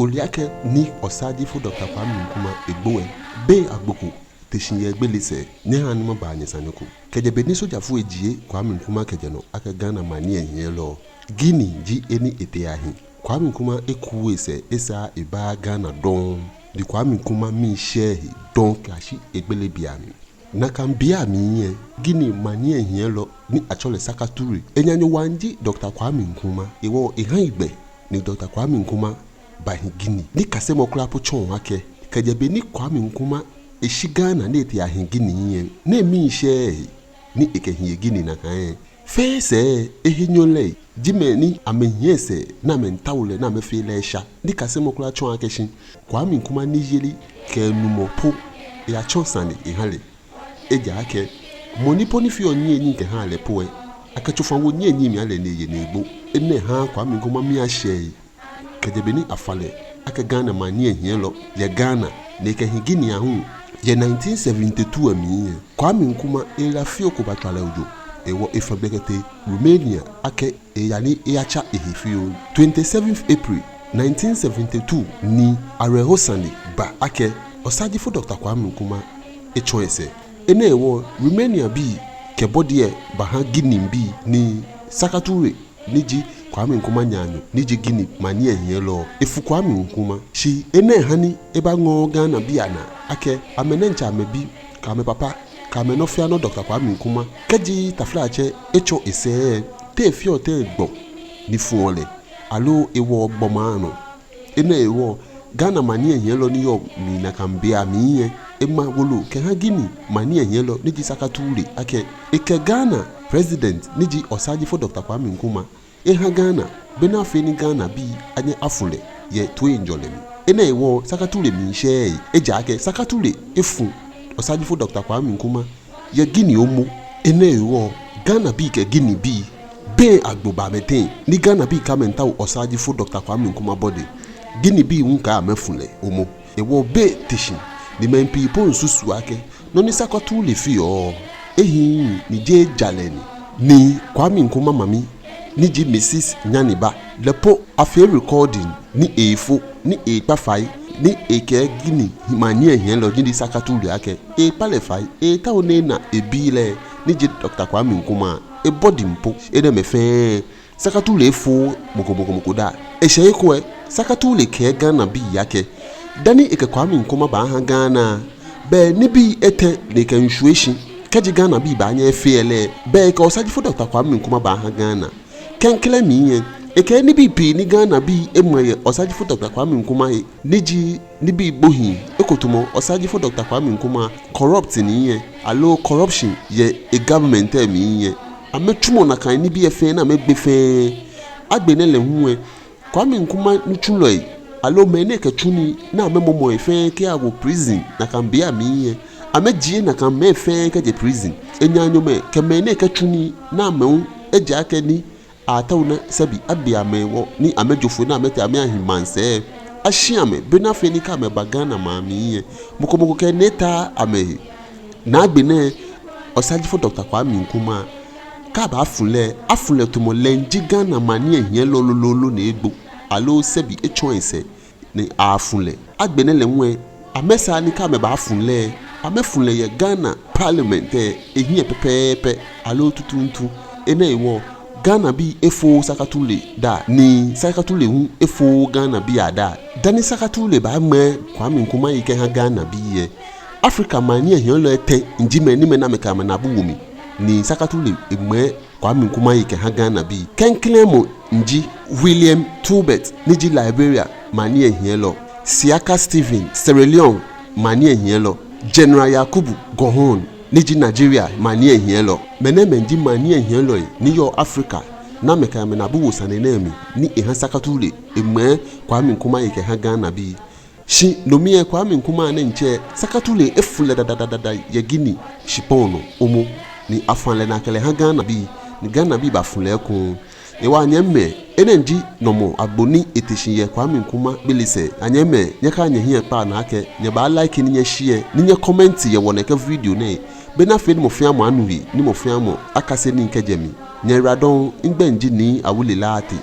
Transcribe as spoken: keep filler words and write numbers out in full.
Ole akɛ ni Osagyefo Doctor Kwame Nkrumah egbo lɛ, bei agbo ko te shi yɛ egbele sɛɛ, nyɛhaa ni maba nyɛ sane ko. Kɛjɛ be ni sojafoi ejie Kwame Nkrumah kɛjɛ nɔ akɛ Ghana maŋ nyiɛhiɛlɔ, Guinea ji he ni etee eyahi. Kwame Nkrumah ekuuu esɛɛ esaa ebaaa Ghana dɔŋŋ. Ni Kwame Nkrumah mii shɛɛɛ ehe dɔŋŋ kɛyashi egbele beiaŋ. Nakai beiaŋ lɛ, Guinea maŋ nyiɛhiɛlɔ ni atsɛɔ lɛ Sekou Toure, enaanyo waa ji Doctor Kwame Nkrumah, hewɔ eha egbɛ ni Doctor Kwame Nkrumah bahi Guinea. Nikasemɔ kwraa po tsɔɔ akɛ, kɛjɛ be ni Kwame Nkrumah eshi Ghana ni etee eyahi Guinea lɛ, ni emii shɛɛɛ ehe ni ekɛhi yɛ Guinea nakai lɛ, fɛɛ sɛɛ ehenyɛlɔi ji mɛi ni amɛhiɛ esɛɛ ni amɛmiitao lɛ ni amɛfee lɛ esha. Nikasemɔ kwraa tsɔɔ akɛ shi Kwame Nkrumah niyeli kɛ enumɔ po eyatsɔ sane eha lɛ. Ejaakɛ mɔ ni po ni feɔ niyenii kɛhaa lɛ po lɛ, akɛ tsofa wo niyenii mli aha lɛ ni eye ni egbo. Enɛ ha Kwame Nkrumah mii shɛɛɛ ehe. Kɛjɛ be ni afa lɛ akɛ Ghana maŋ nyiɛhiɛlɔ yɛ Ghana ni ekɛhi Guinea hu yɛ nineteen seventy-two lɛ mli lɛ, Kwame Nkrumah eyiwalaherelɔ ko batswa lɛ ojo, hewɔ efã gbɛ kɛtee Romania akɛ eeya ni eyatsa ehe fioo. Twenty-seventh April nineteen seventy-two ni awerɛho sane ba akɛ Osagyefo Doctor Kwame Nkrumah etsɔ esɛɛ. Enɛ hewɔ Romaniabii kɛ body lɛ baha Guineabii ni Sekou Toure ni ji Kwame Nkrumah naanyo, ni ji Guinea maŋ nyiɛhiɛlɔ, efu Kwame Nkrumah. Shi enɛ ha ni ebaŋɔɔɔ Ghanabii anaa akɛ amɛdiɛŋtsɛ amɛbi kɛ amɛpapa kɛ amɛnɔ fɛɛ nɔ Doctor Kwame Nkrumah, kɛji taflatsɛ etsɔ esɛɛ lɛ, te efeɔ tɛŋŋ gbɔ ni fuɔ lɛ, aloo ewoɔ gbɔmɔ anɔ. Enɛ hewɔ Ghana maŋ nyiɛhiɛlɔ ni yɔɔ mli nakai beiaŋ lɛ, ema wolo kɛha Guinea maŋ nyiɛhiɛlɔ ni ji Sekou Toure akɛ ekɛ Ghana President ni ji Osagyefo Doctor Kwame Nkrumah eha Ghana, bɔ ni afee ni Ghanabii anyɛ afu lɛ yɛ toiŋjɔlɛ mli. Enɛ hewɔ Sekou Toure mii shɛɛɛ ehe, ejaakɛ Sekou Toure efu Osagyefo Doctor Kwame Nkrumah yɛ Guinea momo. Enɛ hewɔ Ghanabii kɛ Guineabii, bei agbo ba amɛteŋ ni Ghanabii kɛɛ amɛmiitao Osagyefo Doctor Kwame Nkrumah body, Guineabii hu kɛɛ amɛfu lɛ momo. Hewɔ bei te shi ni mɛi pii po miisusu akɛ nɔ ni Sekou Toure feɔ lɛ, ehiii ni jeee jalɛ ni. Ni Kwame Nkrumah mami ni ji Missus Nyaniba, lɛ po afee recording ni eefo ni eekpa fai ni ekɛɛ Guinea maŋ nyiɛhiɛlɔ ni ji Sekou Toure akɛ eekpa lɛ fai, eetao ni ena ebi lɛ ni ji Doctor Kwame Nkrumah ebody po. Enɛɛmɛi fɛɛ Sekou Toure efooo mɔ ko mɔ ko mɔ ko daa. Eshɛ he ko lɛ, Sekou Toure kɛɛ Ghanabii akɛ dani ekɛ Kwame Nkrumah baaha Ghana, bɛ nibii etɛ ni ekɛmiishwie shi. Kɛji Ghanabii baanyɛ afee lɛ, bɛ ekɛ Osagyefo Doctor Kwame Nkrumah baaha Ghana. Klɛŋklɛŋ mli lɛ, ekɛɛ nibii pii ni Ghanabii ema yɛ Osagyefo Doctor Kwame Nkrumah he, ni ji nibii gbohii, eko tamɔ Osagyefo Doctor Kwame Nkrumah corrupt ni lɛ, aloo corruption yɛ e government lɛ mli lɛ, amɛtsumɔ nakai nibii lɛ fɛɛ ni amɛgbe fɛɛ. Agbɛnɛ lɛ hu lɛ, Kwame Nkrumah nitsulɔi, aloo mɛi ni ekɛtsu nii ni amɛmɔmɔ lɛ fɛɛ kɛyawo prison nakai beiaŋ lɛ, amɛjie nakai mɛi fɛɛ kɛjɛ prison. Enaanyomɛi kɛ mɛi ni ekɛtsu nii ni amɛ hu ejaakɛ ni ataoɔ ni sɛbi agbe amɛ hewɔ ni amɛjo foi ni amɛtee amɛyahi maŋsɛɛ. Ashi amɛ bɔ ni afee ni kɛ amɛba Ghana maŋ mli lɛ, mɔ ko mɔ ko kɛ enɔ etaaa amɛhe. Ni agbɛnɛ Osagyefo Doctor Kwame Nkrumah, kɛ abaafu lɛ, afu lɛ tamɔ lɛ ji Ghana maŋ nyiɛhiɛlɔ lolo ni egbo, aloo sɛbi etsɔ esɛɛ ni afu lɛ. Agbɛnɛ lɛ hu lɛ, amɛsaa ni kɛ amɛbaafu lɛ, amɛfu lɛ yɛ Ghana Parliament lɛ ehiɛ pɛpɛɛpɛ, aloo tuuntu. Enɛ hewɔ Ghanabii efooo Sekou Toure daa, ni Sekou Toure hu efooo Ghanabii adaa. Dani Sekou Toure baaŋmɛɛ Kwame Nkrumah yi kɛha Ghanabii lɛ, Africa maŋ nyiɛhiɛlɔi etɛ ji mɛi ni amɛna amɛkɛ amɛnaabu wo mli, ni Sekou Toure eŋmɛɛ Kwame Nkrumah yi kɛha Ghanabii. Klɛŋklɛŋ mɔ ji William Tolbert ni ji Liberia maŋ nyiɛhiɛlɔ, Siaka Stevens, Sierra Leone maŋ nyiɛhiɛlɔ, General Yakubu Gowon ni ji Nigeria maŋ nyiɛhiɛlɔ. Mɛnɛɛmɛi ji maŋ nyiɛhiɛlɔi ni yɔɔ Africa ni amɛkɛ amɛnaabu wo sane nɛɛ mli, ni eha Sekou Toure eŋmɛɛ Kwame Nkrumah yi kɛha Ghanabii. Shi no mli lɛ Kwame Nkrumah diɛŋtsɛ, Sekou Toure efu lɛ dadadada yɛ Guinea shikpɔŋ nɔ momo, ni afa lɛ ni akɛ lɛ ha Ghanabii, ni Ghanabii bafu lɛ ekoŋŋ. Hewɔ anyɛmimɛi, enɛ ji nɔmɔ agbo ni ete shi yɛ Kwame Nkrumah gbele sɛɛ. Anyɛmimɛi, nyɛkaha nyɛhiɛ kpaa naa akɛ nyɛbaa like ni nyɛ share, ni nyɛ comment yɛ wɔ nɛkɛ video nɛɛ, bɔ ni afee ni mɔ fɛɛ mɔ anu he, ni mɔ fɛɛ mɔ akase nii kɛjɛ mli. Nyɛyiwaladɔŋŋ. Migbɛi ji Nii Awuley Lartey.